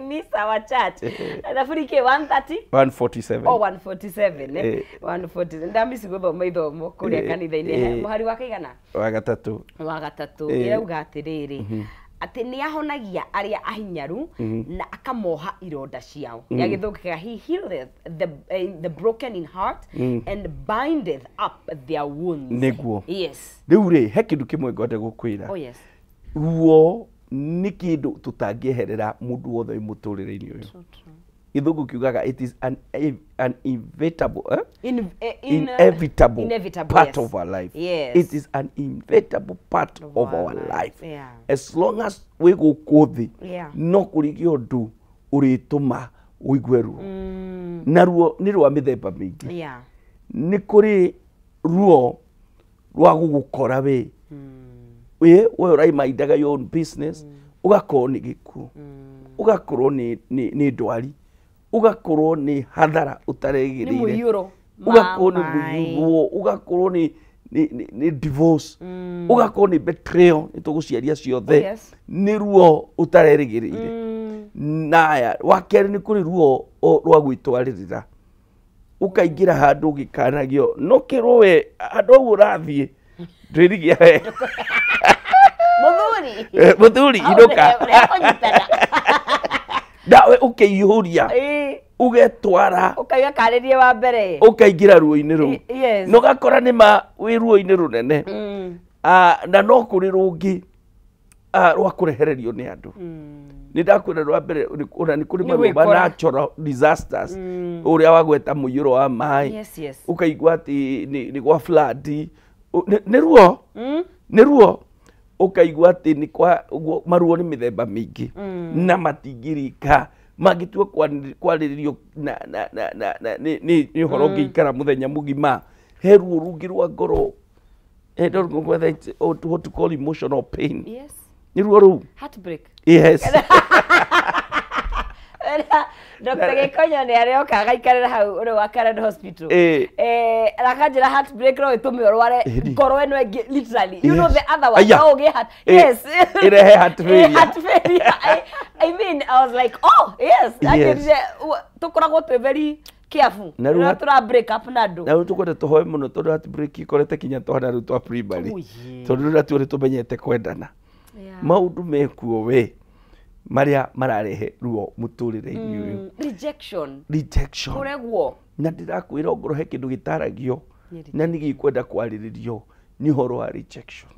Miss our church. Thaburi kĩ 130? 147. Oh, 147, eh? 147. Ndamiss gũthoma ithomo kũrĩa kanitha-inĩ. Mũhari wa kaigana? Wa gatatũ. Wa gatatũ. Ĩrauga atĩrĩrĩ, atĩ nĩ ahonagia arĩa ahinyaru na akamoha ironda ciao. Ya gĩthũngũ, "He healeth the broken in heart and bindeth up their wounds." Nĩguo. Yes. Rĩu rĩ, he kĩndũ kĩmwe ngwenda gũkwĩra. Oh yes. Ruo nĩ kĩndũ tũtangĩeherera mũndũ wothe wĩ mũtũrĩre-inĩ ũyũ. Gĩthũngũ kiugaga it is an inevitable, eh? Inevitable, inevitable part yes. of our life. It is an inevitable part of our life. As long as wĩ gũkũ thĩ, no kũrĩ ũndũ ũrĩtũma ũigue ruo. Na ruo nĩ rwa mĩthemba mĩingĩ. Nĩ kũrĩ ruo rwa gũgũkora wĩ we ũraimindaga your own business, ũgakorwo nĩ gĩkuũ, ũgakorwo nĩ ndwari, ũgakorwo nĩ hathara Nĩ ũtaregĩrĩire, mũiyũro. Ũgakorwo nĩ Maĩ. mũiyũro, ũgakorwo nĩ divorce, ũgakorwo nĩ betrayal, nĩ tũgũciaria ciothe. Nĩ ruo ũtarerĩgĩrĩire. Naya wa kerĩ, nĩ kũrĩ ruo rwa gwĩtwarĩrĩra, ũkaingĩra handũ ũgĩkanagio, no kĩrwo we handũ hau ũrathiĩ ndwĩrigia we. Mũthuri. Mũthuri, Hau inũka. Ũrekũnyitana. Nawe ũkeihũria, ũgetwara. Ũkaiga karĩrie wa mbere. Ũkaingĩra ruo-inĩ rũu. Na ũgakora nĩ ma wĩ ruo-inĩ rũnene. Na no kũrĩ rũngĩ rwa kũrehererio nĩ andũ. Nĩ ndakwĩra rwa mbere ona nĩ kũrĩ Nĩ maruo ma gwĩkora. natural disasters, ũrĩa wagweta mũiyũro wa maĩ, ũkaigua atĩ nĩ gwa flood. Nĩ ruo. Nĩ ruo ũkaigua atĩ nĩ kwa ũguo. Maruo nĩ mĩthemba mĩingĩ na matingĩrika mangĩtua kwarĩrĩrio na nĩ ũhoro ũngĩikara mũthenya mũgima. He ruo rũngĩ rwa ngoro. I don't know whether it's what to call emotional pain. Nĩ ruo rũu. Heartbreak. Yes. Dr. Gĩkonyo nĩ arĩoka agaikarĩra hau ũrĩ wa Karen Hospital. Akanjĩra heartbreak no ĩtũme ũrware ngoro ĩno ĩngĩ, literally. You know, the other one. Aya. No ũgĩe heart. Yes. Ĩrehe heart failure. Heart failure. I mean, I was like, "Oh, yes." Anjĩrire tũkoragwo twĩ very careful. Na rĩu Rĩrĩa tũra break up na andũ. Na rĩu tũkwenda tũhoe mũno tondũ heartbreak ikorete kinya twana rĩu twa primary. Oh, yeah. Tondũ rĩu natuo nĩ tũmenyete kwendana. Maũndũ mekuo we marĩa mararehe ruo mũtũrĩre-inĩ ũyũ. Rejection. Rejection. Kũregwo. Na ndĩrakwĩra ongorwo he kĩndũ gĩtaragio Nĩ na nĩ gĩkwenda kwarĩrĩrio, nĩ ũhoro wa rejection,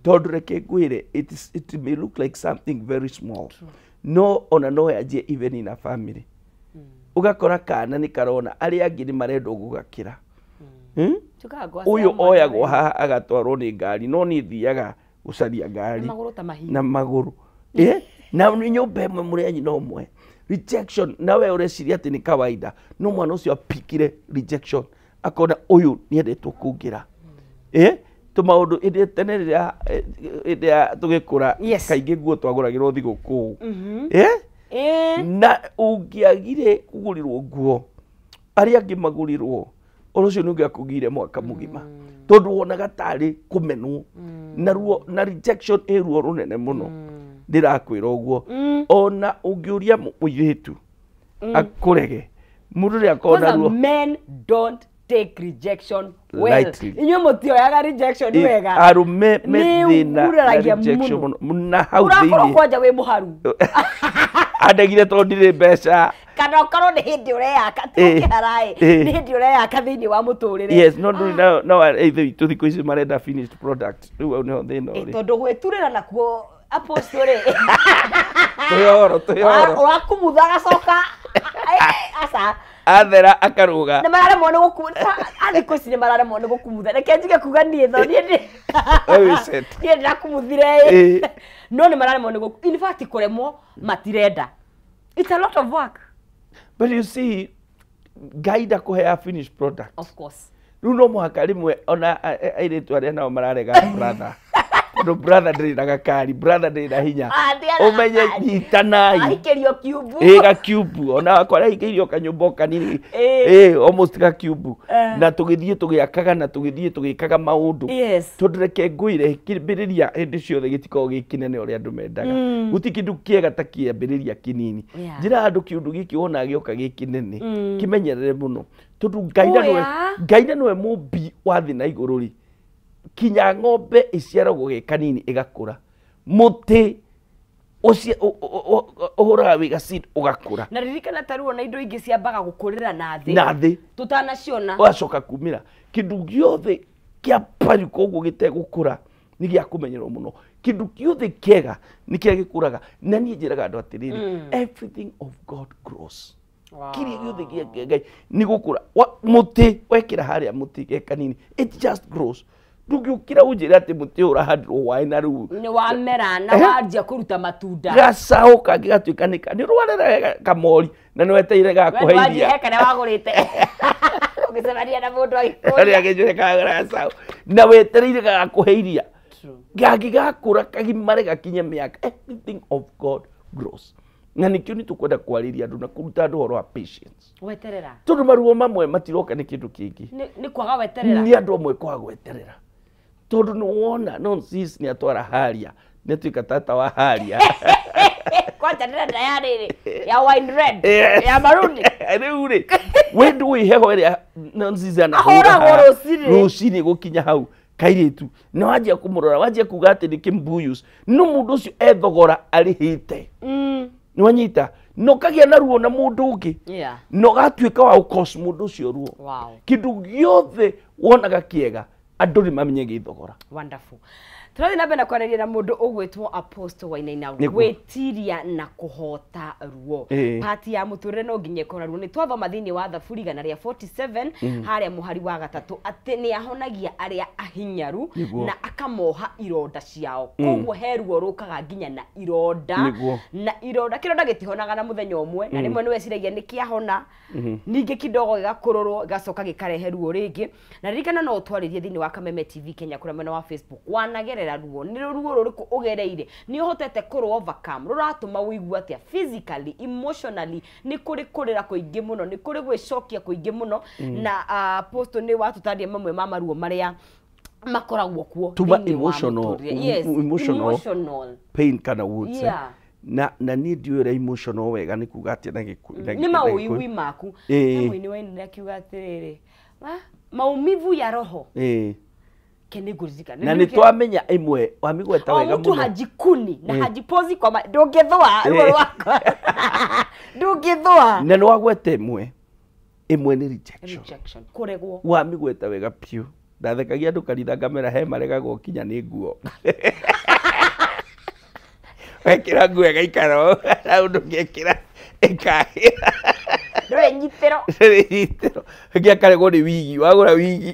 tondũ reke ngwĩre, it may look like something very small, no ona no yanjie even in a family. Ũgakora kana nĩ karona arĩa angĩ nĩ marendwo gũgakĩra. Tukaga ngwa Ũyũ cia mwana oyagwo we. haha agatwarwo nĩ ngari, no niĩ thiaga gũcaria ngari Na magũrũ ta mahiũ. Na magũrũ. Na nĩ nyũmba ĩmwe mũrĩ a nyina ũmwe. Rejection, nawe ũreciria atĩ nĩ kawaida, no mwana ũcio apikire rejection, akona ũyũ nĩendetwo kũngĩra. Tũmaũndũ ĩndĩ tene rĩrĩa hĩndĩ ya tũgĩkũra, kaingĩ nguo twagũragĩrwo thigũkũ. Na ũngĩagire kũgũrĩrwo nguo arĩa angĩ magũrĩrwo, ũndũ ũcio nĩ ũngĩakũgire mwaka mũgima, tondũ wonaga tarĩ kũmenwo. Na ruo na rejection ĩ ruo rũnene mũno, ndĩrakwĩra ũguo. Ona ũngĩũria mũirĩtu akũrege, mũndũ rĩ akona Kwanza ruo. men don't take rejection well. Lightly. Inyuĩ mũtioyaga rejection wega. Arũme me Nĩ thĩna na ũguraragia rejection mũno. mũno na hau Ũrakorwo thĩinĩ. kwanja wĩ mũharu. Andegire tondũ ndirĩ mbeca. Kana ũkorwo nĩ hĩndĩ ũreyaka, ti ũkĩhara ĩ, nĩ hĩndĩ ũreyaka thĩinĩ wa mũtũrĩre. Yes, no ndũrĩ no ithe witũ thikũ ici marenda finished product. Rĩu hau nĩho thĩna ũrĩ. Tondũ gwĩturĩra nakuo, apostle rĩ, Twĩhoro twĩhoro. Ũrakumutha agacoka aca. Athera akarũga. Nĩ mararemwo nĩ gũkumutha thikũ ici, nĩ mararemwo nĩ gũkumutha. Reke njige kuga niĩ tho niĩ We wĩ set. Niĩ ndĩrakumuthire ĩ, no nĩ mararemwo nĩ gũku, in fact kũremwo matirenda. It's a lot of work. But you see, Ngai ndakũheaga finished product. Of course. Rĩu no mũhaka rĩmwe ona airĩtu arĩa nao mararega brother. Tondu brother ndĩrĩ na gakari, brother ndĩrĩ na hinya. Ũmenye nyitanai. Ahikĩrio kiumbu. Ĩ gakiumbu, ona wakwa arahikĩirio kanyũmba o kanini. Ĩ almost gakiumbu. Na tũgĩthiĩ tũgĩakaga na tũgĩthiĩ tũgĩkaga maũndũ. Yes. Tondũ reke ngwĩre kĩambĩrĩria hĩndĩ ciothe gĩtikoragwo gĩ kĩnene ũrĩa andũ mendaga. Gũtirĩ kĩndũ kĩega ta kĩambĩrĩria kĩnini. Njĩra andũ kĩũndũ gĩkĩ wona gĩoka gĩ kĩnene, kĩmenyerere mũno. Tondũ Ngai na nĩwe mũmbi wa thĩ na igũrũ rĩ, kinya ng'ombe ĩciaragwo gĩ kanini ĩgakũra. Mũtĩ ũhũraga wĩ seed ũgakũra. Na ririkana ta ruo na indo ingĩ ciambaga gũkũrĩra na thĩ. Na thĩ. Tũtanaciona. Ũgacoka kumĩra. Kĩndũ gĩothe kĩa pariko ũguo gĩtegũkũra nĩ gĩa kũmenyerwo mũno. Kĩndũ gĩothe kĩega nĩ kĩrĩa gĩkũraga. Na niĩ njĩraga andũ atĩrĩrĩ, everything of God grows. Kĩrĩa gĩothe kĩa Ngai nĩ gũkũra. Mũtĩ wekĩra harĩa mũtĩ ge kanini, it just grows. Ndũngĩũkĩra ũnjĩre atĩ mũtĩ ũyũ ũrahandirwo hwaĩ na rĩu nĩ wamera na wanjia kũruta matunda. Gacaũ kangĩ gatuĩka nĩ nĩ ũrwarera kamori na nĩ wetereire gakũhe iria. He karĩa wagũrĩte. Ũgĩcemania na mũndũ agĩkũria. Harĩa agĩnjĩra kagũra gacaũ. Na wetereire gagakũhe iria. Gangĩ gakũra kagimare gakinye mĩaka. Everything of God grows. Na nĩkĩo nĩ tũkwenda kwarĩria andũ na kũruta andũ ũhoro wa patience. Weterera. Tondũ maruo mamwe matiroka nĩ kĩndũ kĩngĩ. Nĩ kwaga weterera. Nĩ andũ amwe kwaga gweterera. Tondũ nĩ wona nonsense nĩ atwara haria, nĩ atuĩka tata wa haria. Kwanja ndĩrenda ya rĩrĩ, ya wine red, ya maruni. Rĩu rĩ, we ndũĩ heho ĩrĩa nonsense anahũra Ahũragwo rũcinĩ. Rũcinĩ gũkinya hau kairĩtu. Na wanjia kũmũrora, wanjia kuga atĩ nĩ kĩmbuyus. No mũndũ ũcio ethogora arĩhĩte. Nĩ wanyita? Na ũkagĩa na ruo na mũndũ ũngĩ. Na ũgatuĩka wa gũcause mũndũ ũcio ruo. Kĩndũ gĩothe wonaga kĩega, andũ nĩ mamenye gĩthogora. Wonderful. Tũrathiĩ na mbere na kwaranĩria na mũndũ ũgwĩtwo Apostle Wainaina, gwĩtiria na kũhota ruo. Pati ya mũtũrĩre no nginya ĩkorwo na ruo. Nĩ twathoma thĩinĩ wa Thaburi 147 harĩa mũhari wa 3 atĩ nĩ ahonagia arĩa ahinyaru na akamoha ironda ciao. Koguo he ruo rũkaga nginya na ironda. Na ironda kĩronda gĩtihonaga na mũthenya ũmwe, na rĩmwe nĩ weciragia nĩ kĩahona, ningĩ kidogo gĩgakũrũrwo gĩgacoka gĩkarehe ruo rĩngĩ. Na ririkana no ũtwarĩrie thĩinĩ wa Kameme TV Kenya kũrĩa mwena wa Facebook. Wanagerera ruo, nĩ ruo rũrĩkũ ũgereire, nĩ ũhotete kũrũ overcome, rũratũma ũigue atĩa physically, emotionally, nĩ kũrĩ kũrĩra kũingĩ mũno, nĩ kũrĩ gwĩcokia kũingĩ mũno. Na Apostle nĩ watũtaria mamwe ma maruo marĩa makoragwo kuo tuma emotional, emotional pain kana wounds. Na niĩ ndiũĩ ũrĩa emotional wega nĩ kuga atĩa na Gĩkũyũ. Nĩ maũigui maku. Mũini wa Wainaina akiuga atĩrĩrĩ, maumivu ya roho. Na nĩ twamenya ĩmwe wamĩgweta wega mũno. Mtu hajikuni na hajipozi kwa ndũngĩthũa ruo rwakwa. Ndũngĩthũa. Na nĩ wagweta ĩmwe. Ĩmwe nĩ rejection. Rejection. Kũregwo. Wamĩgweta wega biũ. Ndathekagia andũ kanitha ngamera he maregagwo kinya nĩ nguo. Wekĩra nguo ĩgaikara na ũndũ ũngĩkĩra ĩkahĩra. Ndũrĩ nyitĩro. Ndũrĩ nyitĩro. Ũngĩ akaregwo nĩ wigi, wagũra wigi.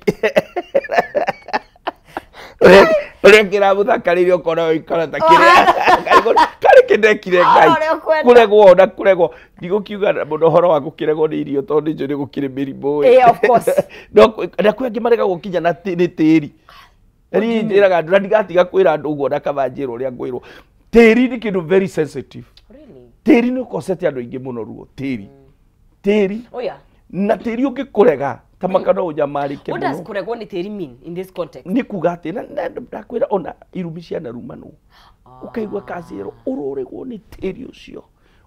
Ũrĩa kĩramũthakarĩire ũkona ũikara ta kĩrĩa karĩ kĩndekire Ngai. Kũregwo ona kũregwo. Ndigũkiuga mũno ũhoro wa gũkĩregwo nĩ irio tondũ nĩnjũĩ nĩ gũkĩrĩ mĩrimũ. Of course. No na kwĩ angĩ maregagwo kinya na nĩ tĩri. Niĩ njĩraga andũ na ndigatiga kwĩra andũ ũguo na kaba njĩrwo ũrĩa ngwĩrwo. Tĩri nĩ kĩndũ very sensitive. Tĩri nĩ ũkosete andũ aingĩ mũno ruo. Tĩri. Tĩri. Na tĩri ũngĩkũrega ta makano ũnyamarĩke mũno. What does kũregwo nĩ tĩri mean in this context? Nĩ kuga atĩ na ndakwĩra ona irumi cianarumanwo. Ũkaigua kacĩro ũroregwo nĩ tĩri ũcio.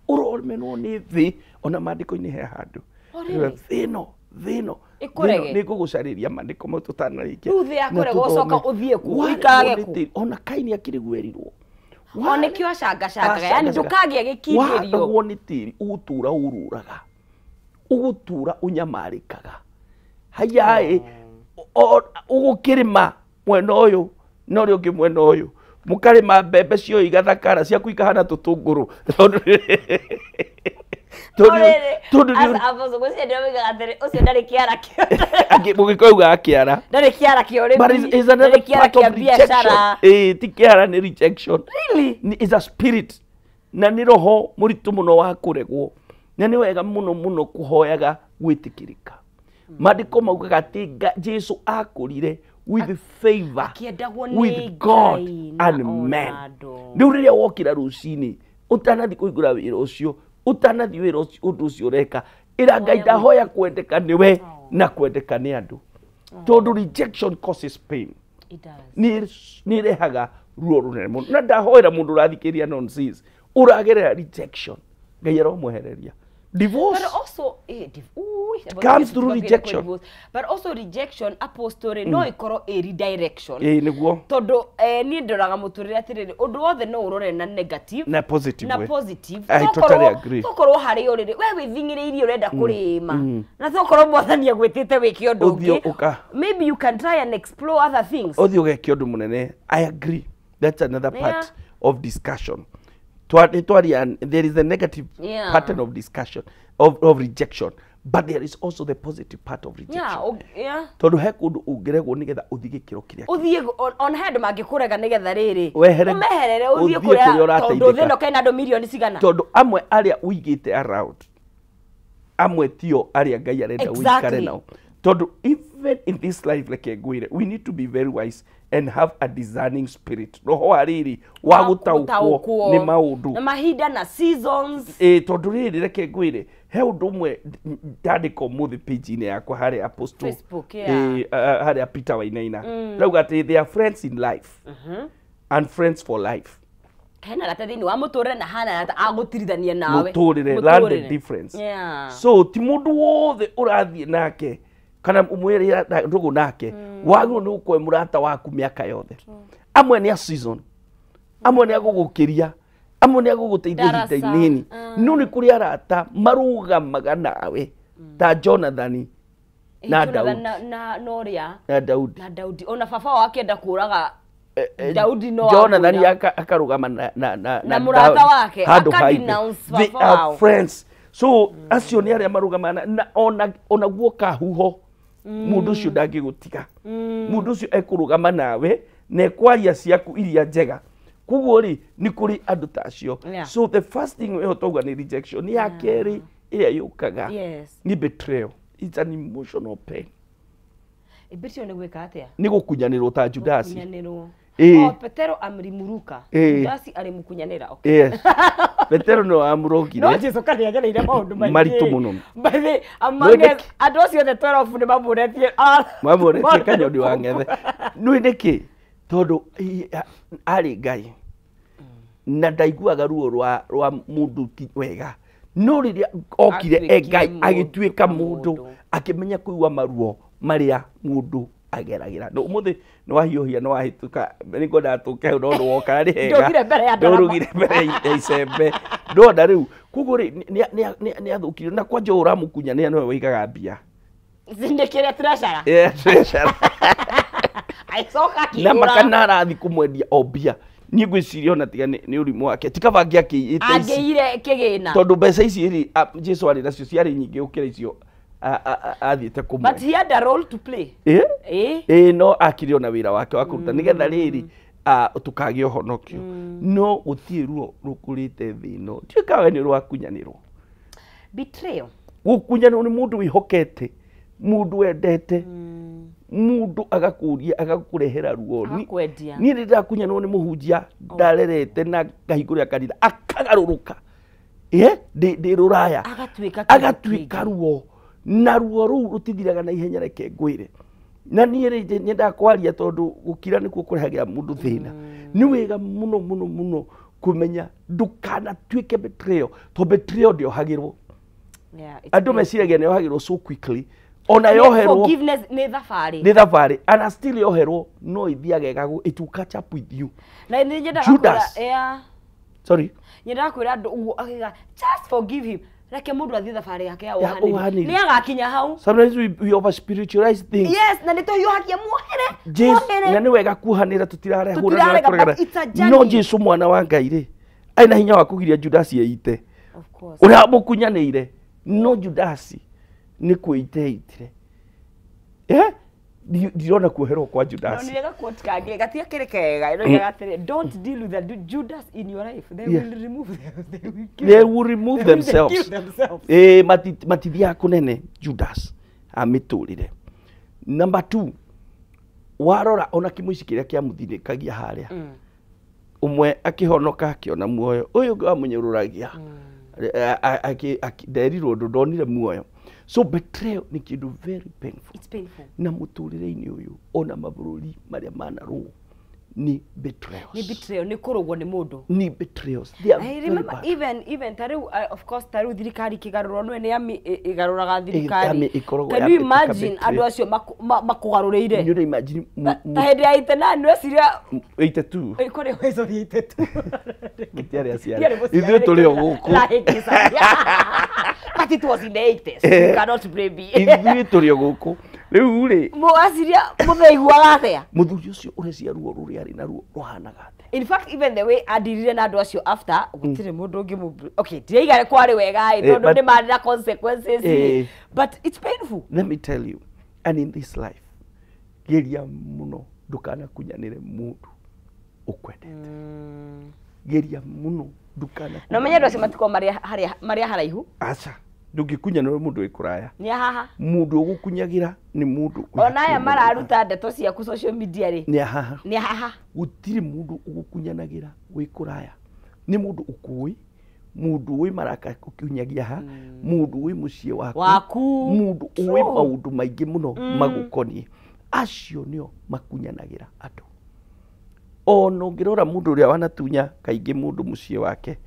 Ũromenwo nĩ thĩ ona maandĩko-inĩ he handũ. Thĩ ĩno, thĩ ĩno. Nĩ ngũgũcarĩria maandĩko mau tũtanarĩkia. Rĩu thĩ yakũregwo ũcoka ũthiĩ kũ? Ũikarage kũ? Ona Kaini akĩrĩ gwerirwo. O nĩkĩo acangacangaga, yani ndũkagĩa gĩkindĩrio. Waregwo nĩ tĩri ũgũtũra ũrũraga. Ũgũtũra ũnyamarĩkaga. Hayaĩ ũgũkĩrĩma mwena ũyũ na ũrĩa ũngĩ mwena ũyũ. Mũkarĩma mbembe cio igathakara ciaku ikahana tũtũngũrũ. Tondũ ũcio ndarĩ kĩara kĩa. Mũgĩkũyũ augaga kĩara. Ndarĩ kĩara kĩa ũrĩmi. Ndarĩ kĩara kĩa biacara. Ĩĩ ti kĩara nĩ rejection. Really? Is a spirit. Na nĩ roho mũritũ mũno wa kũregwo. Na nĩ wega mũno mũno kũhoyaga gwĩtĩkĩrĩka. Maandĩko maugaga atĩ Jesũ akũrire With favor Akĩendagwo nĩ with God Ngai na and ona men. andũ. Rĩu rĩrĩa wokĩra rũcinĩ ũtanathiĩ kũhingũra wĩra ũcio, ũtanathiĩ wĩra ũcio, ũndũ ũcio ũreka, ĩra Ngai ndahoya kwendeka nĩwe na kwendeka nĩ andũ. Tondũ rejection causes pain. It does. Nĩ ĩrehaga ruo rũnene mũno. Na ndahoera mũndũ ũrathikĩrĩria nonsense, ũragerera rejection, Ngai aromwehereria. Divorce But also, comes through rejection. But also rejection, apostle, no ikorwo ĩ redirection. Ĩĩ nĩguo. Tondũ niĩ ndoraga mũtũrĩre atĩrĩrĩ, ũndũ wothe no ũrore na negative Na positive na way. positive. I totally agree. Tokorwo harĩ ũrĩrĩ, we wĩthing'ĩrĩirie ũrenda kũrĩma. Na tokorwo Mwathani agwĩtĩte wĩke ũndũ Ũthiĩ ũngĩ. ũka- Maybe you can try and explore other things. Ũthiĩ ũgeke ũndũ mũnene. I agree. That's another part Yeah. of discussion. There is a negative Yeah. pattern of discussion of rejection, but there is also the positive part of rejection. Yeah, yeah. Tondũ he kũndũ ũngĩregwo nĩgetha ũthiĩ gĩkĩro kĩrĩa Ũthiĩ ona he andũ mangĩkũrega nĩgetha rĩrĩ Wehere- ũmeherere ũthiĩ ũthiĩ kũrĩa kũrĩa tondũ ũrateithĩka. thĩ ĩno kena andũ mirioni cigana. Tondũ amwe arĩa ũigĩte around, amwe tio arĩa Ngai arenda ũikare nao. Tondũ even in this life, reke ngwĩre, we need to be very wise and have a discerning spirit, roho wa rĩrĩ wa gũtaũkwo nĩ maũndũ na mahinda na seasons. Ĩ tondũ rĩrĩ, reke ngwĩre, he ũndũ ũmwe ndandĩka ũmũthĩ page-inĩ yakwa harĩa Apostle Facebook, yeah. Harĩa Peter Wainaina rauga atĩ they are friends in life and friends for life. Hena rata thĩinĩ wa mũtũrĩre na hana rata agũtirithania nawe. Mũtũrĩre, learn the difference. So ti mũndũ wothe ũrathiĩ nake kana ũmwĩrĩra ndũgũ nake wagĩrĩirwo nĩ gũkorwo mũrata waku mĩaka yothe. Amwe nĩ a season, amwe nĩ agũgũkĩria, amwe nĩ agũgũteithia ihinda Darasa. inini. No nĩ kũrĩ arata marũgamaga nawe ta Jonathan na Jonathan Daudi. na ũrĩa Na Daudi. Na Daudi, ona baba wao akĩenda kũraga Daudi no Jonathan amwĩra. akarũgama na Na mũrata Daudi wake, handũ aka ha ithe. denounce They baba are wao. friends. So acio nĩ arĩa marũgamaga na ona guoka huho, mũndũ ũcio ndangĩgũtiga. Mũndũ ũcio ekũrũgama nawe na ekwaria ciaku iria njega. Koguo rĩ, nĩ kũrĩ andũ ta acio. So the first thing ĩyo twauga nĩ rejection. Nĩ ya kerĩ ĩrĩa yũkaga nĩ betrayal. It's an emotional pain. Betrayal nĩ gwĩka atĩa? Nĩ gũkunyanĩrwo ta Judasi. Gũkunyanĩrwo. Ĩĩ. O Petero amrimuruka. Ĩĩ. Judasi arimũkunyanĩra, okay. Yes, Petero nĩwe wamũrogire. No Jesu kani agereire maũndũ maingĩ Maritũ mũno. By the among Nĩ us, andũ acio othe 12 nĩ mamuonetie mamuonetie kanyoni wa ng'ethe. Nĩ nĩkĩ? Tondũ arĩ Ngai na ndaiguaga ruo rwa mũndũ ti wega, no rĩrĩa okire e Atuĩkire Ngai mũndũ agĩtuĩka ta mũndũ, mũndũ. Akĩmenya kũigua maruo marĩa mũndũ ageragĩra. No ũmũthĩ nĩ wahiũhia, nĩ wahĩtũka, nĩ ngwendaga tũke hau, no nĩ woka nĩ hega. Ndũgire mbere ya ndarama. Ndũrũgire mbere ya icembe ndona rĩu. Koguo rĩ, nĩ athũkirio na kwanja ũyũ ũramũkunyanĩra nĩwe waigaga mbia. Nĩ kĩrĩa treasurer. Yeah, treasurer. Agĩcoka Na akĩgũra. makana arathi kũmwendia o mbia. Niĩ ngwĩciria ona tiga nĩ ũrimũ wake, ti kaba angĩakĩiyĩte ici. Angĩire kĩgĩna. Tondũ mbeca ici rĩ, Jesu arĩ nacio ciarĩ nyingĩ gũkĩra icio athiĩte But kũmwendia. he had a role to play. Ĩ? Ĩ. Ĩ, no akire ona wĩra wake wa kũruta nĩgetha rĩrĩ tũkagĩa ũhonokio. No gũtirĩ ruo rũkũrĩte thĩ ĩno, ndiũĩ kana we nĩ rwakunyanĩrwo. Betrayal. Gũkunyanĩrwo nĩ mũndũ wĩhokete, mũndũ wendete, mũndũ agakũria, agakũrehera ruo. Agakwendia. Niĩ nĩ ndĩrakunyanĩrwo nĩ mũhunjia ndarerete na ngahingũrĩra kanitha, akagarũrũka. Ĩ, ndĩ rũraya. Agatuĩka kĩndũ Agatuĩka kĩngĩ. Ruo na ruo rũu rũtithiraga na ihenya, reke ngwĩre. Na niĩ rĩ, nyendaga kwaria tondũ gũkira nĩkuo kũrehagĩra mũndũ thĩna. Nĩ wega mũno mũno mũno kũmenya ndũkanatuĩke betrayal, tondũ betrayal ndĩohagĩrwo. Yeah, it's Andũ painful. meciragia nĩyohagĩrwo so quickly, ona yoherwo Forgiveness nĩ thabarĩ. Nĩ thabarĩ, ana still yoherwo no ithiaga ĩgagũ, it will catch up with you. Na nĩ nyendaga Judas. kwĩra, yeah. Sorry. Nyendaga kwĩra andũ ũguo akiuga just forgive him, reke mũndũ athiĩ thabarĩ yake ya Ya ũhanĩri. ũhanĩri. Nĩ agakinya hau. Sometimes we over spiritualize things. Yes, na nĩ tũhiũhagia muohere. Jesu Muohere. na nĩ wega kuohanĩra, tũtirarehũrana Tũtirarega, kũregana. but it's a journey. No Jesu mwana wa Ngai rĩ, arĩ na hinya wa kũgiria Judasi eite Of course. ũrĩa mũkunyanĩire, no Judasi nĩ kwĩite eitire. Eh? Ndirona kuoherwo kwa Judasi. Ndonire gaquote kangĩ gatiakĩrĩ kega, ĩroigaga atĩrĩ, "Don't deal with the Judas in your life, they will remove them, they will kill They will remove they will themselves. kill themselves." Eh, matithiaga kũnene. Judas amĩtũrire. Number 2. Warora ona kĩmũici kĩrĩa kĩamũthinĩkagia harĩa. Ũmwe akĩhonoka akĩona muoyo, ũyũ ũngĩ wamũnyũrũragia nderirwo ũndũ ndonire muoyo. So betrayal nĩ kĩndũ very painful. It's painful. Na mũtũrĩre-inĩ ũyũ ona mabũrũri marĩa manarũo ni betrayals. Ni betrayal, ni kũrũgwo nĩ mũndũ. Ni betrayals. They are I very remember bad. even tarĩu of course tarĩu thirikari ĩkĩgarũrwo nĩwe nĩ ami ĩgarũraga thirikari. Army ĩkoragwo Can you yambĩte imagine ka andũ acio makũgarũrĩire? Nĩ ũra imagine Ta hĩndĩ ya 89 weciria 82 kũrĩ weciria 82. Gĩtiarĩ aciari. Ndiarĩ mũciari. Ithuĩ tũrĩ o gũkũ. But it was in the 80s. You cannot blame me. Ithuĩ tũrĩ o gũkũ. Rĩu rĩ Mũgaciria mũthaiguaga atĩa? Mũthuri ũcio ũrecia ruo rũrĩa arĩ naruo rũhanaga atĩa? In fact, even the way adirire na andũ acio after, gũtirĩ mũndũ ũngĩ okay, ndiraiga kwarĩ wega ĩ, tondũ nĩ marĩ na consequences ĩ. But it's painful. Let me tell you, and in this life, geria mũno ndũkanakunyanĩre mũndũ ũkwendete. Geria mũno ndũkanakunyanĩre. Na ũmenye andũ acio matikoragwo marĩ a haraihu. Aca, ndũngĩkunyanĩra mũndũ wĩ kũraya. Nĩ a haha. Mũndũ ũgũkunyagĩra nĩ mũndũ Ona aya mararuta ndeto ciaku social media rĩ. Nĩ a haha. Nĩ a haha. Gũtirĩ mũndũ ũgũkunyanagĩra wĩ kũraya. Nĩ mũndũ ũkũĩ, mũndũ wĩ maraka ũkunyagia ha, mũndũ wĩ mũciĩ waku, mũndũ ũĩ maũndũ maingĩ mũno magũkoniĩ. Acio nĩo makunyanagĩra andũ. Ona ũngĩrora mũndũ ũrĩa wanatunya kaingĩ mũndũ mũciĩ wake.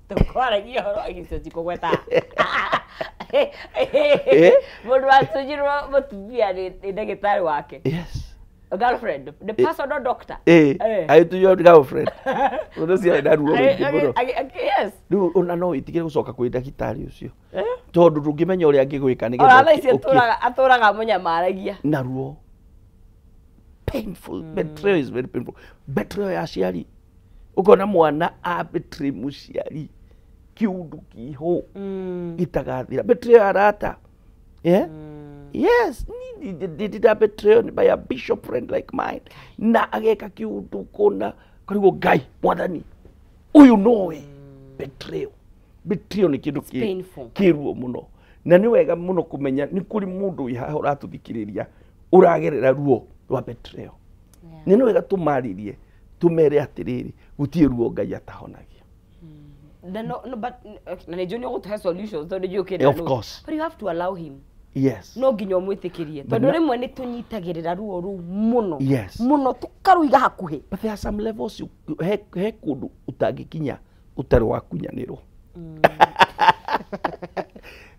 Tũkwaragia ũhoro wa gĩcio tikũgweta. Mũndũ watunyirwo mũtumia nĩ ndagĩtarĩ wake. Yes. A girlfriend, the personal doctor. Agĩtunywo girlfriend. Mũndũ ũcio arĩ na ruo rũingĩ mũno. Yes. Rĩu ona no wĩtigĩre gũcoka kwĩ ndagĩtarĩ ũcio. Tondũ ndũngĩmenya ũrĩa angĩgwĩka nĩgetha Ona thaa ici atũraga mũnyamaragia. Na ruo. Painful. Betrayal is very painful. Betrayal ya aciari. Ũkona mwana a betray mũciari kĩũndũ kĩho gĩtagathira. Betrayal ya arata. Yeah? Yes, did I betray by a bishop friend like mine? Na ageka kĩũndũ kona karigwo Ngai mwathani ũyũ nowe. Betrayal. Betrayal nĩ kĩndũ kĩruo mũno. Na nĩ wega mũno kũmenya nĩ kũrĩ mũndũ wĩ haha ũratũthikĩrĩria ũragerera ruo rwa betrayal. Nĩ wega tũmarĩrie tumere atĩrĩrĩ gũtirĩ ruo Ngai atahonagia. No, but na nĩ njũĩ nĩ ũgũtũhe solutions tondũ njũĩ ũkĩenda. Of course. But you have to allow him. Yes. No nginya ũmwĩtĩkĩrie tondũ rĩmwe nĩ tũnyitagĩrĩra ruo rũu mũno. Yes. Mũno tũkarũiga hakuhĩ. But there are some levels he kũndũ ũtangĩkinya ũtarĩ wakunyanĩrwo.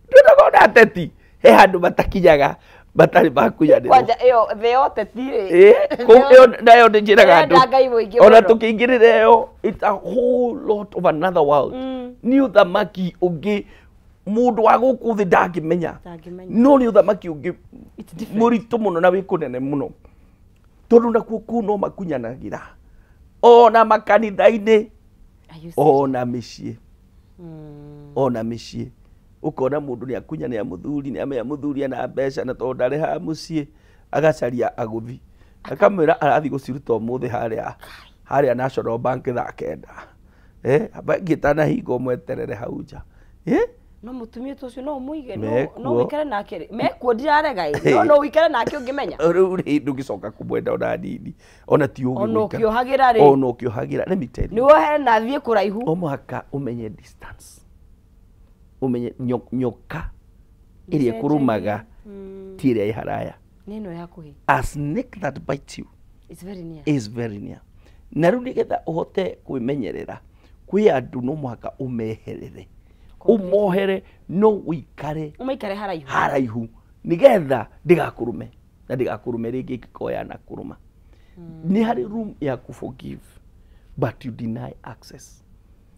Ndũnagona ateti he handũ matakinyaga matarĩ makunyanĩrwo. Kwanja ĩyo thĩ yothe tirĩ. Kũu ĩyo nayo nĩ njĩraga andũ. Ona tũkĩingĩrĩra ĩyo it's a whole lot of another world. Nĩ ũthamaki ũngĩ mũndũ wa gũkũ thĩ ndangĩmenya. No nĩ ũthamaki ũngĩ mũritũ mũno na wĩ kũnene mũno. Tondũ nakuo kũu no makunyanagĩra. Ona makanitha-inĩ. Ona mĩciĩ. Ona mĩciĩ. Ũkona mũndũ nĩ akunyanĩra mũthuri, nĩ amenya mũthuri ena mbeca na tondũ ndarĩhaga mũciĩ agacaria agũthi. Akamwĩra arathiĩ gũciruta ũmũthĩ harĩa National Bank thaa 9. Bengi ĩtanahingwo mweterere hau nja. No mũtumia ta ũcio no ũmũige, no ũikare nake. Mekuo ndirarega ĩ, no ũikare nake ũngĩmenya. Rĩu rĩ ndũngĩcoka kũmwenda ona hanini. Ona ti ũgĩ Ona ũkĩohagĩra rĩ. Ona ũkĩohagĩra. Let me tell you. Nĩ wohere na athiĩ kũraihu. O mũhaka ũmenye distance. Ũmenye nyoka ĩrĩa ĩkũrũmaga ti ĩrĩa ĩ haraya. Nĩ ĩno ĩ hakuhĩ. A snake that bites you It's very near. is very near. Na rĩu nĩgetha ũhote kwĩmenyerera kwĩ andũ no mũhaka ũmeherere. Ũmohere no ũikare ũmaikare haraihu. Haraihu nĩgetha ndĩgakũrũme na ndĩgakũrũme rĩngĩ ĩngĩkorwo yanakũrũma. Nĩ harĩ room ya kũ forgive but you deny access.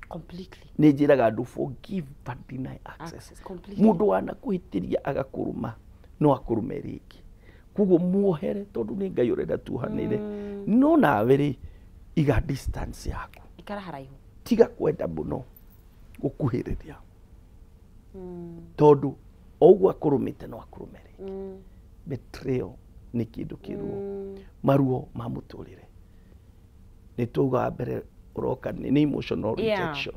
Completely. Nĩ njĩraga andũ forgive but deny access. Mũndũ wanakũhĩtĩria agakũrũma no akũrũme rĩngĩ. Koguo muohere tondũ nĩ Ngai ũrenda tuohanĩre. No nawe rĩ iga distance yaku. Ikara haraihu. Tiga kwenda mũno gũkuhĩrĩria. Tondũ o ũguo akũrũmĩte no akũrũme rĩngĩ. Betrayal nĩ kĩndũ kĩruo. Maruo ma mũtũrĩre. Nĩ twauga wa mbere ũroka nĩ emotional rejection.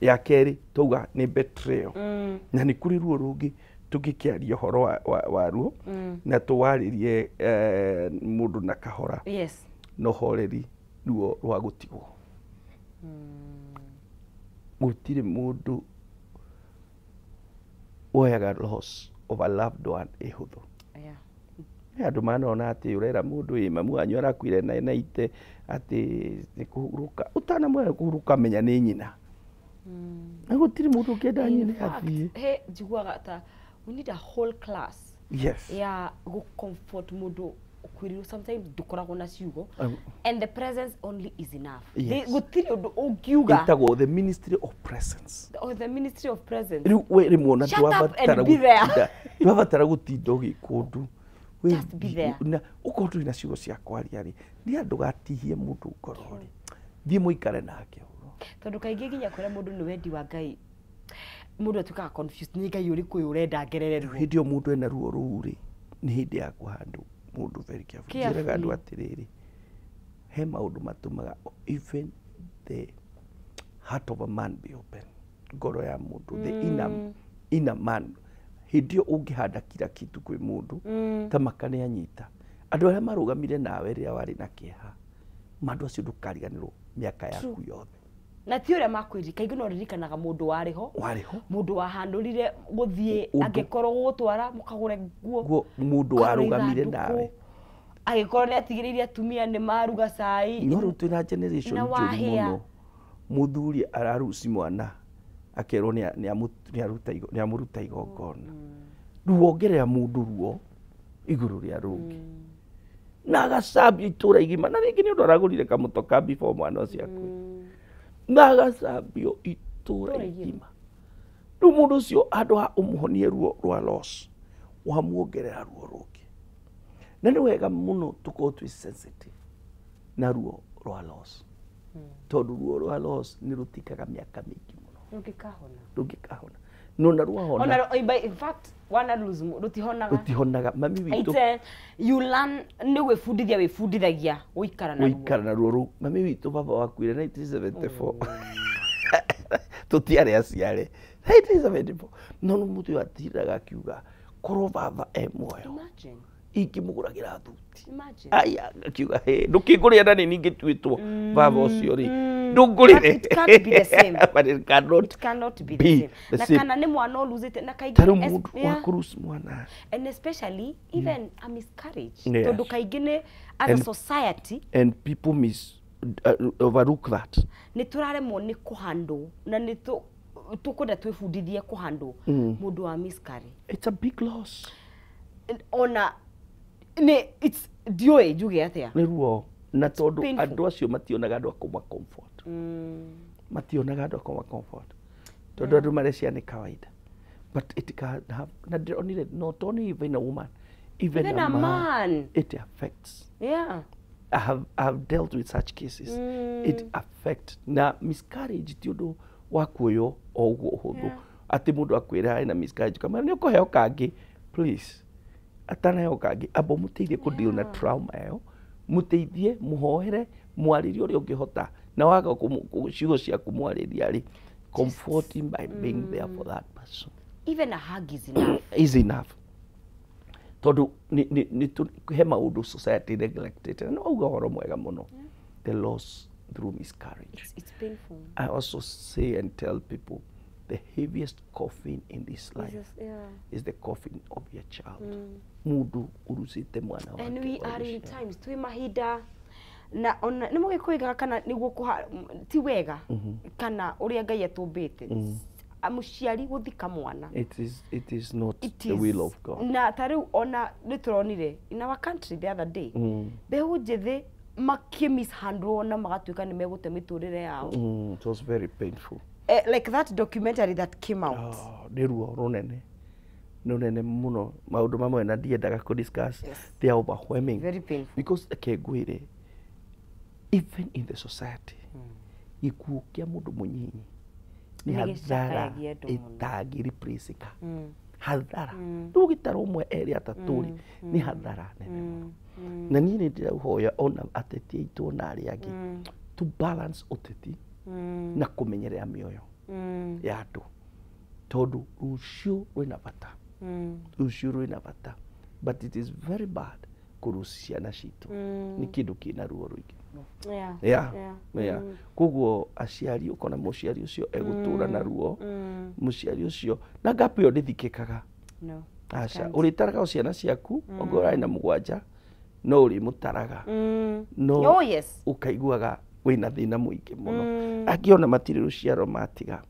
Ya kerĩ twauga nĩ betrayal. Na nĩ kũrĩ ruo rũngĩ Tũngĩkĩaria ũhoro wa ruo na tũwarĩrie mũndũ na kahora. Yes. No horeri ruo rwa gũtigwo. Gũtirĩ mũndũ woyaga loss of a loved one ĩhũthũ. Yeah. Nĩ andũ manona atĩ ũrera mũndũ ĩ mamu wanyu arakuire na ite atĩ nĩ kũhurũka ũtanamwĩra kũhurũka menya nĩ nyina. Na gũtirĩ mũndũ ũngĩenda nyina athiĩ. He njiguaga ta we need a whole class. Yes. Ya go comfort mũndũ ũkuĩrĩirwo sometimes ndũkoragwo na ciugo and the presence only is enough. Yes. Gũtirĩ ũndũ ũngiuga. Ĩtagwo the ministry of presence. Oh, the ministry of presence. Rĩu we rĩmwe ona ndwabatara gũtinda ũgĩka ũndũ. Just be there. Na ũkorwo ndũrĩ na ciugo cia kwaria rĩ, nĩ andũ gatihie mũndũ ngoro rĩ, thiĩ mũikare nake ũguo. Tondũ kaingĩ nginya kwĩra mũndũ nĩ wendi wa Ngai, mũndũ atuĩkaga confused, nĩ Ngai ũrĩkũ ũyũ ũrenda ngerere ruo. Hĩndĩ ĩyo mũndũ ena ruo rũu rĩ, nĩ hĩndĩ ya kũhandũ mũndũ very careful. Njĩraga andũ atĩrĩrĩ, he maũndũ matũmaga even the heart of a man be open, ngoro ya mũndũ, the inner man. Hĩndĩ ĩyo ũngĩhanda kila kitu kwĩ mũndũ ta maka nĩ anyita. Andũ arĩa marũgamire nawe rĩrĩa warĩ na kĩeha, andũ acio ndũkariganĩrwo mĩaka yaku yothe. Na ti ũrĩa makwĩrire, kaingĩ no ririkanaga mũndũ warĩ ho, mũndũ wahandũrire gũthiĩ angĩkorwo gũgũtwara mũkagũre nguo, mũndũ warũgamire nawe, angĩkorwo nĩ atigĩrĩire atumia nĩ maruga cai. No rĩu twĩna generation njũru mũno, mũthuri araruci mwana akerwo nĩ amũruta igongona, rĩu wongerera mũndũ ruo igũrũ rĩa rũngĩ na agacambio itũra igima, na rĩngĩ nĩ ũndũ aragũrire kamũtoka before mwana ũcio akue, na agacambio itũra igima. Rĩu mũndũ ũcio handũ ha ũmũhonie ruo rwa loss, wamuongerera ruo rũngĩ. Na nĩ wega mũno tũkorwo twĩ sensitive na ruo rwa loss, tondũ ruo rwa loss nĩ rũtikaga mĩaka mĩingĩ mũno, rũngĩkahona. No na ruahona. In fact, wana lose rutihonaga. Rutihonaga. Mami witũ. You learn nĩ gwĩbundithia wĩbundithagia gũikara na ruo. Gũikara na ruo rũu. Mami witũ baba wakuire 1974. Tũtiarĩ aciare. 1974. No no mũndũ atiraga akiuga korwo baba e muoyo. Imagine. Ingĩmũgũragĩra thuti. Imagine. Aya akiuga he ndũkĩngũrĩra na nĩ ningĩtuĩtwo baba ũcio rĩ. Ndũngũrĩre. It can't be the same. But it cannot. It cannot be the same. Na kana nĩ mwana ũluzĩte na kaingĩ tarĩu mũndũ wa kũruci mwana. And especially even a miscarriage. Tondũ kaingĩ nĩ as a society and people miss overlook that. Nĩ tũraremwo nĩ kũhandũ na nĩ tũkwenda twĩbundithie kũhandũ mũndũ wa miscarriage. It's a big loss. Ona nĩ it's ndiũĩ njuge atĩa. Nĩ ruo na tondũ andũ acio mationaga andũ a kũma comfort. Mationaga andũ a kũma comfort. Tondũ andũ marecia nĩ kawaida. But it can have not only even a woman, even a man. It affects. Yeah. I have dealt with such cases. It affects. Na miscarriage ti ũndũ wa kuoywo o ũguo ũhũthũ. Atĩ mũndũ akwĩra ena miscarriage kamwĩra nĩ ũkũheo kangĩ, please. Atanaheo kangĩ, amba ũmũteithie kũ deal na trauma ĩyo, mũteithie, mũhoere, mwarĩrie ũrĩa ũngĩhota, na waga ciugo cia kũmwarĩria rĩ, comfort him by being there for that person. Even a hug is enough. Is enough. Tondũ he maũndũ society neglected. Na wauga ũhoro mwega mũno. The loss through miscarriage. It's painful. I also say and tell people the heaviest coffin in this life is the coffin of your child. Mundu urusite mwana wake. And we are in times twi mahinda na ona nĩ mũgĩkũigaga kana nĩguo ti wega kana ũrĩa Ngai atũmbĩte mũciari gũthika mwana. It is not the will of God. Na ta rĩu ona nĩ tũronire in our country the other day mbeũ njĩthĩ makĩmishandle na magatuĩka nĩ megũte mĩtũrĩre yao. It was very painful. Like that documentary that came out. Oh, nĩ ruo rũnene. Nĩ mũno maũndũ mamwe na ndiendaga kũ discuss. Yes. They are overwhelming. Very painful. Because reke ngwĩre, even in the society, gĩkuũ kĩa mũndũ mũnyinyi nĩ hathara ĩtangĩreplaceka. Hathara. Rĩu gĩtarũ ũmwe erĩ atatũ rĩ, nĩ hathara nene mũno. Na niĩ nĩ ndĩrahoya ona ateti aitũ ona arĩa angĩ to balance ũteti na kũmenyerera mĩoyo ya andũ, tondũ rũciũ rwĩna bata. Rũciũ rwĩna bata, but it is very bad kũrũci ciana citũ. Nĩ kĩndũ kĩna ruo rũingĩ mũno. Yeah. Koguo aciari, ũkona mũciari ũcio egũtũra na ruo, mũciari ũcio na gap ĩyo ndĩthikĩkaga. No. Aca, ũrĩtaraga o ciana ciaku, ongorwo ũrarĩ na 7 no ũrĩmũtaraga, no Oh yes. ũkaiguaga wĩna thĩna mũingĩ mũno. Angĩona matirĩ rũciaro matiga,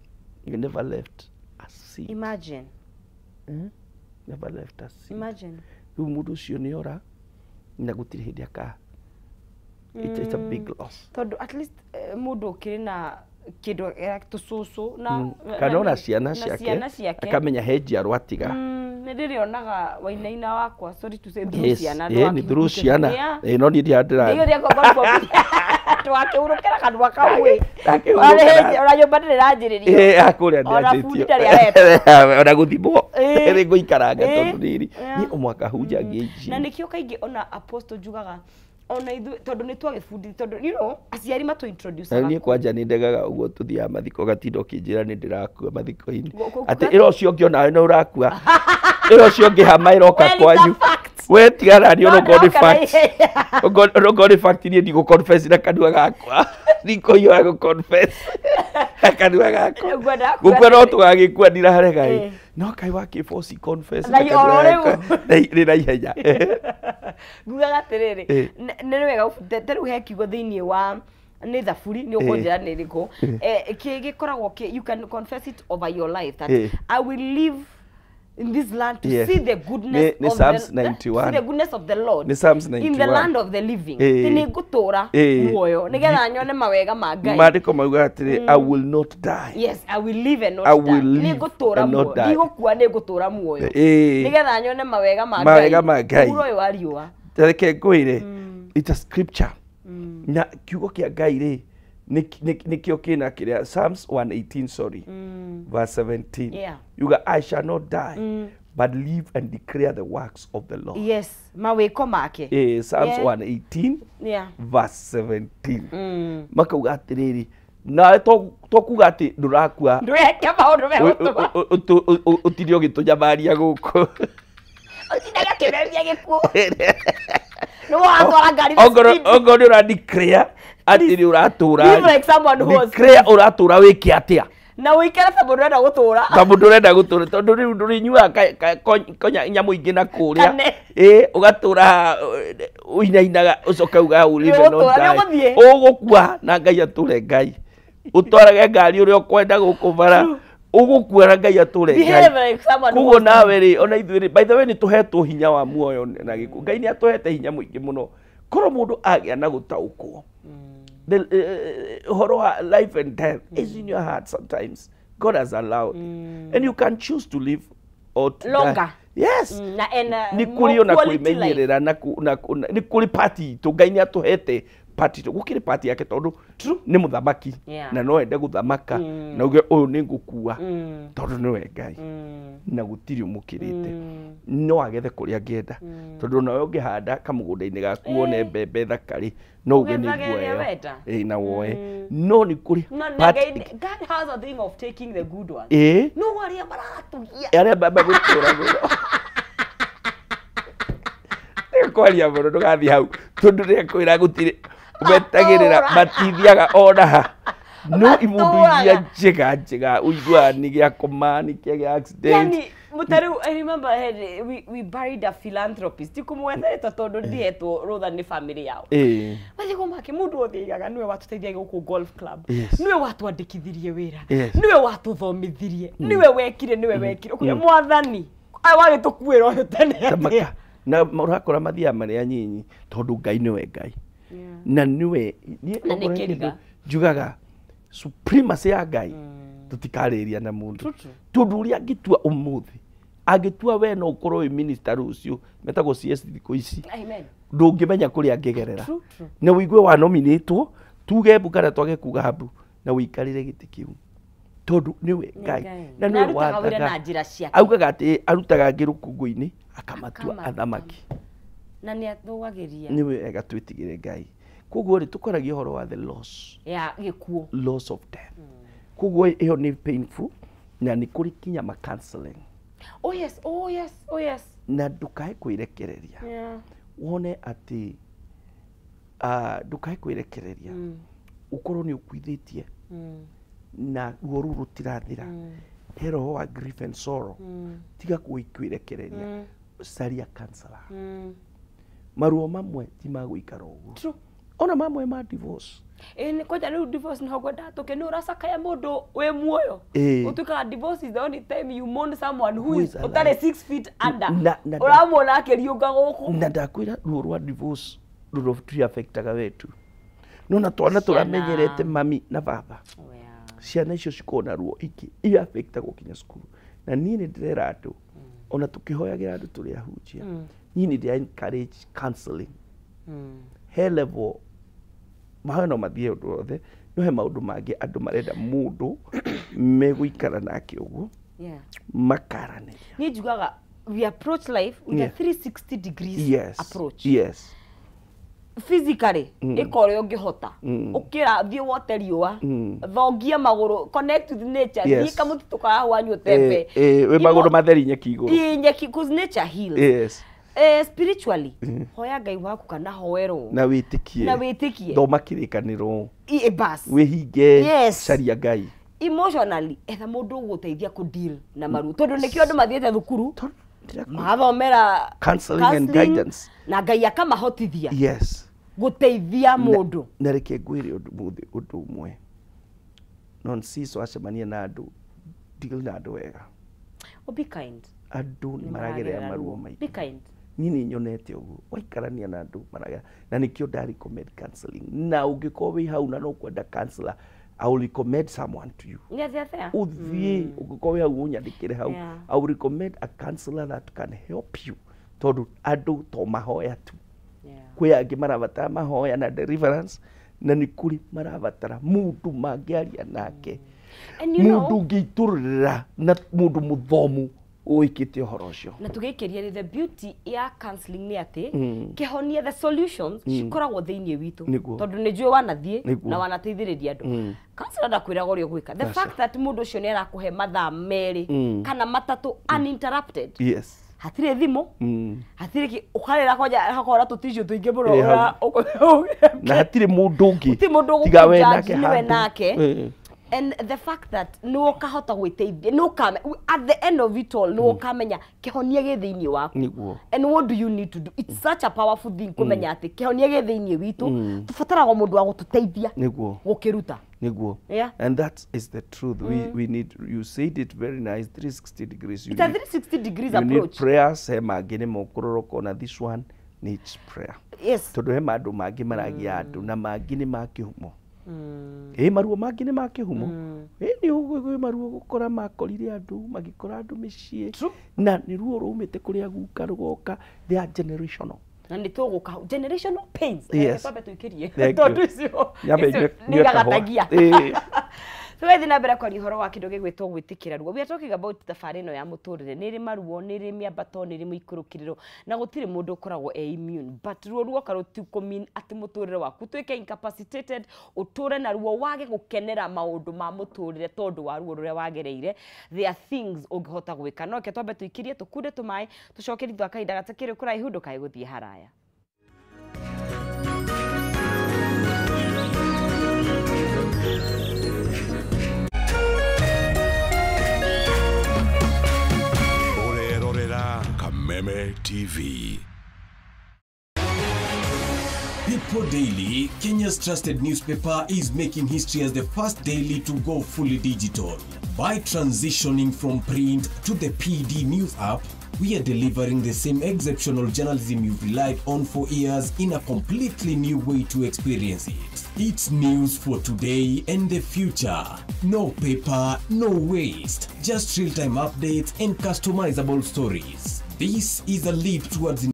you never left a seed. Imagine. Never left a seed. Imagine. Rĩu mũndũ ũcio nĩ ora na gũtirĩ hĩndĩ aka, it's a big loss. Tondũ at least mũndũ ũkĩrĩ na kĩndũ tũcũcũ na kana ona ciana na ciake, ciana ciake, akamenya he njiarwa atiga. Nĩ ndĩrĩonaga wainaina wakwa, sorry to say, through ciana. Nĩ through ciana. Yeah. No niĩ Nĩyo ndĩratwakĩurũkĩra kanua kau ĩ. Ndakĩhurũkĩra. Ona nyũmba ndĩrĩ ĩranjĩrĩrio. Kũrĩa Ona ndĩanjĩtio. bundi ndarĩ areta. Ona gũthimwo nĩ ngũikaranga tondũ rĩrĩ Yeah. niĩ o mwaka hunjagia injiri. Na nĩkĩo kaingĩ ona apostle njugaga ona ithuĩ, tondũ nĩ twagĩbundithio, tondũ you know aciari matũ introduce. Na niĩ kwanja nĩ ndegaga ũguo, tũthiaga mathiko gatinda ũkĩnjĩra nĩ ndĩrakua mathiko-inĩ, atĩ ĩra ũcio ũngĩ onawe nĩ ũrakua, ĩra ũcio ũngĩ hama ĩroka Well, it's a kwanyu. fact. We tigana niĩ, No, onokorwo nĩ ndĩroka na fact, ihenya. Onokorwo nĩ fact, niĩ ndigũ confess na kanua gakwa, ndikũhiũha gũ confess na kanua gakwa. Ngwenda Gũkua no tũgagĩkua, ndirarega ĩ, Eh. no kaĩ wakĩboci confess Na na kanua oro rĩu. gakwa nĩ na ihenya. Ngugaga atĩrĩrĩ, Eh. nĩ wega ta rĩu he kiugo thĩinĩ wa nĩ thaburi, nĩ ũkũnjĩra nĩ ĩrĩkũ, gĩkoragwo you can confess it over your life that I will live in this land to see the goodness Nĩ of Psalms the, 91. see the goodness of the Lord Nĩ Psalms in the 91. land of the living. Atĩ nĩ ngũtũra muoyo nĩgetha nyone mawega ma Ngai. Maandĩko maugaga atĩrĩ, "I will not die." Yes, I will live and not I die. will live Nĩ ngũtũra and not muoyo, die. ndigũkua, nĩ ngũtũra muoyo nĩgetha nyone mawega ma Ngai. Mawega ma Ngai. Mũhuro ũyũ wa riũa. Reke ngwĩre, it's a scripture na kiugo kĩa Ngai rĩ, nĩkĩo kĩna kĩrĩa Psalms 118, sorry, verse 17, yuga, "I shall not die but live and declare the works of the Lord." Yes, mawĩko make. Psalms 118 verse 17, makauga atĩrĩrĩ, nawe to kuga atĩ ndũrakua, Ndweke maũndũ megũtũma ũtinde ũgĩtũnyamaria gũkũ. Ũtindage ũkĩmeria gĩkuũ nĩ watwara ngari na Ongorwo speed. Ongorwo nĩ ũra declare atĩ nĩ ũratũra, Live like someone who was declare ũratũra wĩke atĩa? Na ũikare ta mũndũ ũrenda gũtũra. Ta mũndũ ũrenda gũtũra, tondũ rĩu ndũrĩnyuaga konya nyamũ ingĩ na kũrĩa. Kane. Ĩ ũgatũra ũinainaga, ũcoke uga ũrĩme no Nĩũgũtũra, die. Nĩũgũthiĩ. Ũgũkua na Ngai atũre Ngai, ũtwarage ngari ũrĩa ũkwenda gũkũ bara, ũgũkua na Ngai atũre Ngai. Behave like someone who Koguo was nawe rĩ, ona ithuĩ rĩ, by the way, nĩ tũhetwo hinya wa muoyo na gĩkuũ. Ngai nĩ atũhete hinya mũingĩ mũno, korwo mũndũ agĩa na gũtaũkwo the ũhoro wa life and death is in your heart. Sometimes God has allowed it and you can choose to live or to Longer. die. Yes. Na and Nĩ more kũrĩ ona quality life. kwĩmenyerera na nĩ kũrĩ pati itũ Ngai nĩ atũhete pati itũ, gũkĩrĩ pati yake tondũ nĩ mũthamaki na no ende gũthamaka na uge ũyũ nĩ ngũkua, tondũ nĩwe Ngai na gũtirĩ ũmũkĩrĩte, no agethe kũrĩa angĩenda, tondũ nawe ũngĩhanda kamũgũnda-inĩ gaku wone mbembe thaka rĩ, no uge nĩ Ũgethage ĩrĩa nguoya wenda. Ĩ, na woe, no nĩ kũrĩ No, na Ngai, God has a thing of taking the good ones. No arĩa maratũgia. Arĩa mbamba gũtũra mũno, kwaria mũno, ndũgathiĩ hau tondũ nĩekwĩra gũtirĩ metagĩrĩra, Matũra. Matithiaga ona ha, no imũndũ iria Matũraga. Njega njega ũiguaga nĩ gĩakoma, nĩ kĩagĩa accident. Yani, mũtarĩu, I remember we buried a philanthropist. Tikũmwetha rĩtwa tondũ ndihetwo rũtha nĩ family yao. Mathiko make mũndũ othe aigaga nĩwe watũteithagia gũkũ golf club, nĩwe watwandĩkithirie wĩra, nĩwe watũthomithirie, nĩwe wekire, nĩwe wekire. Ũkauga, mwathani aya wagĩtũkuĩra ũyũ tene atĩa? Tamaka na ũrakora mathiaga marĩ anyinyi tondũ Ngai nĩwe Ngai na nĩwe niĩ Na nĩ okorwo he kĩriga. kĩndũ njugaga, supremacy ya Ngai tũtikarĩria na mũndũ, True, true. tondũ ũrĩa angĩtua ũmũthĩ, angĩtua we no ũkorwo wĩ minister rũciũ, metagwo CS thikũ ici, Amen. ndũngĩmenya kũrĩa angĩgerera True, true. na ũigue wa nominatwo tuge mbu kana twage kuga mbu na ũikarĩre gĩtĩ kĩu, tondũ nĩwe Ngai na Na nĩwe arutaga wĩra na wathaga. njĩra ciake. Augaga atĩ arutaga angĩ rũkũngũ-inĩ, akamatua Akamatua. athamaki. Na nĩ athũagĩria. Nĩ wega twĩtigĩre Ngai. Koguo rĩ, tũkoragia ũhoro wa the loss, ya gĩkuũ. Loss of death. Koguo ĩyo nĩ painful na nĩ kũrĩ kinya ma counseling. Oh yes, oh yes, oh yes. Na ndukae kwĩrekereria. Yeah. Wone atĩ ndukae kwĩrekereria. Ũkorwo nĩ ũkuithĩtie. Na ruo rũu rũtirathira. He roho wa grief and sorrow. Tiga kwĩrekereria. Caria counselor. Maruo mamwe ti ma gũikara ũguo. True. Ona mamwe ma divorce. Ĩĩ kwanja rĩu divorce nĩho ngwendaga tũke nĩ ũracakaya mũndũ wĩ muoyo. Ũtuĩkaga divorce is the only time you mourn someone who is ũtarĩ 6 feet under. Ũramuona akĩriũnga gũkũ. Na ndakwĩra ruo rwa divorce rũrũ wetu. Nona twana tũramenyerete mami na baba. Ciana icio cikona ruo ingĩ iaffectagwo kinya cukuru. Na niĩ nĩ ndĩrera andũ ona tũkĩhoyagĩra andũ tũrĩ ahunjia. Niĩ nĩ ndĩra encourage counseling. He level mahoya no mathiĩ ũndũ wothe, no he maũndũ mangĩ andũ marenda mũndũ megũikara nake ũguo makaranĩria. Niĩ njugaga we approach life with a 360 degrees approach. Yes. Physically ĩka ũrĩa ũngĩhota. Ũkĩra thiĩ wote riũa, thongia magũrũ, connect with nature, thiĩ kamũtitũ karahwanywo ũtembe. Wĩ magũrũ matheri nyeki igũrũ. Ĩĩ nyeki, 'cause nature heals. Yes. Spiritually, hoya Ngai waku kana hoerwo. Na wĩtĩkie. Na wĩtĩkie. Thoma kĩrĩkanĩro. Bas. Wĩhinge. Yes. Caria Ngai. Emotionally, etha mũndũ ũgũteithia kũ deal na maruo. Tondũ nĩkĩo andũ mathiĩte thukuru. Mathomera counseling and guidance. Na Ngai akamahotithia. Yes. Gũteithia mũndũ. Na reke ngwĩre ũndũ ũmwe. Nonsiso acemania na andũ, deal na andũ wega. Oh, be kind. Andũ nĩ maragerera maruo maingĩ. Be kind. Niĩ nĩ nyonete ũguo waikarania na andũ maragera na nĩkĩo nda recommend counseling. Na ũngĩkorwo wĩ hau na no kwenda counselor, I will recommend someone to you. Yeah, they are there. Ũthiĩ ũngĩkorwo wĩ hau ũnyandĩkĩre hau. I will recommend a counselor that can help you. Tondũ andũ to mahoya tu. Kwĩ angĩ marabatara mahoya na deliverance, na nĩ kũrĩ marabatara mũndũ mangĩaria nake. Mũndũ ũngĩitũrũrĩra na mũndũ mũthomu ũĩkĩte ũhoro ũcio. Na tũgĩikĩria the beauty ya counseling nĩ atĩ kĩhonia the solutions cikoragwo thĩinĩ witũ. Tondũ nĩ njũĩ wanathiĩ na wanateithĩrĩria andũ. Counselor ndakwĩraga ũrĩa ũgwĩka. The fact that mũndũ ũcio nĩ arakũhe mathaa merĩ kana matatũ uninterrupted. Yes. Hatirĩ thimũ, hatirĩ kĩ ũkarĩra kwanja hakora tũticiũ tũingĩ mũno na hatirĩ mũndũ ũngĩ tiga we nake. And the fact that no ũkahota gwĩteithia, no at the end of it all no ũkamenya kĩhonia gĩ thĩinĩ waku. And what do you need to do? It's such a powerful thing kũmenya atĩ kĩhonia gĩ thĩinĩ witũ, tũbataraga mũndũ wa gũtũteithia gũkĩruta. Niguo. Yeah. And that is the truth. We need, you said it very nice, 360 degrees. It's a 360 degrees approach. You need prayers, he mangĩ nĩ mũkũrũrũka na this one needs prayer. Yes. Tondũ he maũndũ mangĩ maragia andũ na mangĩ nĩ ma kĩhumo. Ĩ maruo mangĩ nĩ ma kĩhumo. Ĩ nĩ ũguo maruo gũkora makorire andũ, magĩkora andũ mĩciĩ. Na nĩ ruo rũmĩte kũrĩa guka rũgoka, they are generational. Na nĩ tũgũka generational pains. Yes. Twambe tũikĩrie. Tondũ icio nĩ gagatagia. Tũgathiĩ na mbere kwaria ũhoro wa kĩndũ gĩgwĩtwo gwĩtĩkĩra ruo. We are talking about thabarĩ ĩno ya mũtũrĩre. Nĩ ĩrĩ maruo, nĩ ĩrĩ mĩambato, nĩ ĩrĩ mũikũrũkĩrĩro, na gũtirĩ mũndũ ũkoragwo e immune. But ruo ruoka rũtikũ-mean atĩ mũtũrĩre waku ũtuĩke incapacitated, ũtũre na ruo, wage gũkenera maũndũ ma mũtũrĩre tondũ wa ruo rũrĩa wagereire. There are things ũngĩhota gwĩka. No reke twambe tũikĩrie, tũkunde tũmaĩ, tũcoke thutha wa kahinda gatakĩrĩ kũraihu, ndũkae gũthiĩ haraya. Kameme TV. People Daily, Kenya's trusted newspaper, is making history as the first daily to go fully digital. By transitioning from print to the PD News app, we are delivering the same exceptional journalism you've relied on for years in a completely new way to experience it. It's news for today and the future. No paper, no waste. Just real-time updates and customizable stories. This is a leap towards